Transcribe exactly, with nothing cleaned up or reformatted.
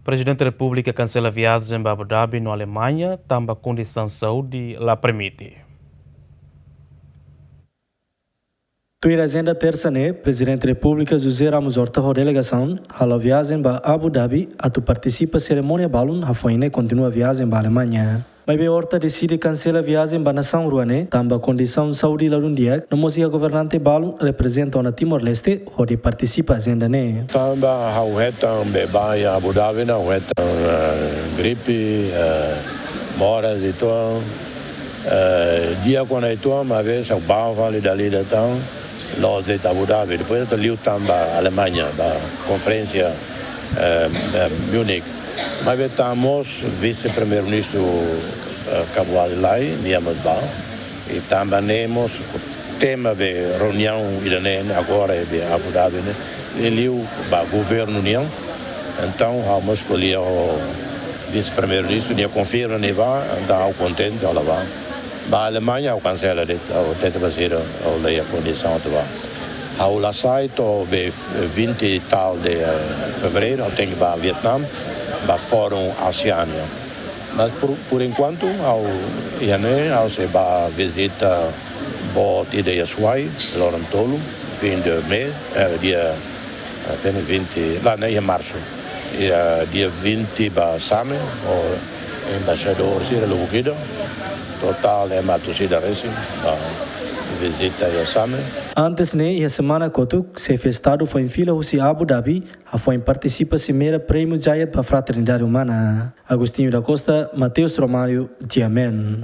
Prezidente Repúblika kansela viajen ba Abu Dhabi no Alemaña, tanba kondisaun saúde la permite. Tuir ajenda tersa ne'e, Prezidente Repúblika José Ramos Horta ho delegasaun hala'o viajen ba Abu Dhabi atu partisipa serimónia balun, hafoin ne'e kontinua viajen ba Alemaña. Maibé Horta deside kansela viajen ba nasaun rua ne'e, tanba kondisaun saúde ladún di'ak, no mós iha governante balun reprezenta ona Timor-Leste hodi partisipa ajenda ne'e. Tanba ha'u hetan be ba iha Abu Dhabi ne'e, ha'u hetan, eh, gripe, eh, moras uitoan, eh, di'ak ona uitoan, maibé ha'u bá fali dala ida tan, loos de'it Abu Dhabi. Depois atu liu tan ba Alemaña, ba konferénsia, eh, eh, Munich. Maibé tan mós Vise-Primeiru-Ministru, eh, Cabo Verde lai, nia mós bá. I tanba ne'e mós tema be reuniaun ida-ne'e agora iha Abu Dhabi ne'e, liuliu ba governu nian. Entaun, ha'u mós ko'alia ho Vise-Primeiru-Ministru, nia konfirma nia bá, entaun ha'u kontente, ha'u la bá. Ba Alemaña ha'u kansela de'it, ha'u tenta ba sira, ha'u la iha kondisaun atu bá. Ha'u la sai to'o be vinte e tal de, eh, fevereiru, ha'u tenke ba Vietnam, ba Fórum ASEAN nian. Mas por, por enkuantu, ha'u iha ne'e, ha'u sei ba vizita boot ida iha Suai, loron tolu, fim de mês, eh, dia, eh, tenke vinte, la, ne'e iha marsu. Iha dia vinte ba Same, ho embaixadór sira lubuk ida, totál ema atus ida resin, ba vizita iha Same. Antes ne'e, iha semana kotuk, Xefe Estadu foin fila husi Abu Dhabi, hafoin partisipa simeira Prémiu Zayed ba Fraternidade Umana. Agostinho da Costa, Mateus Romário, GMN.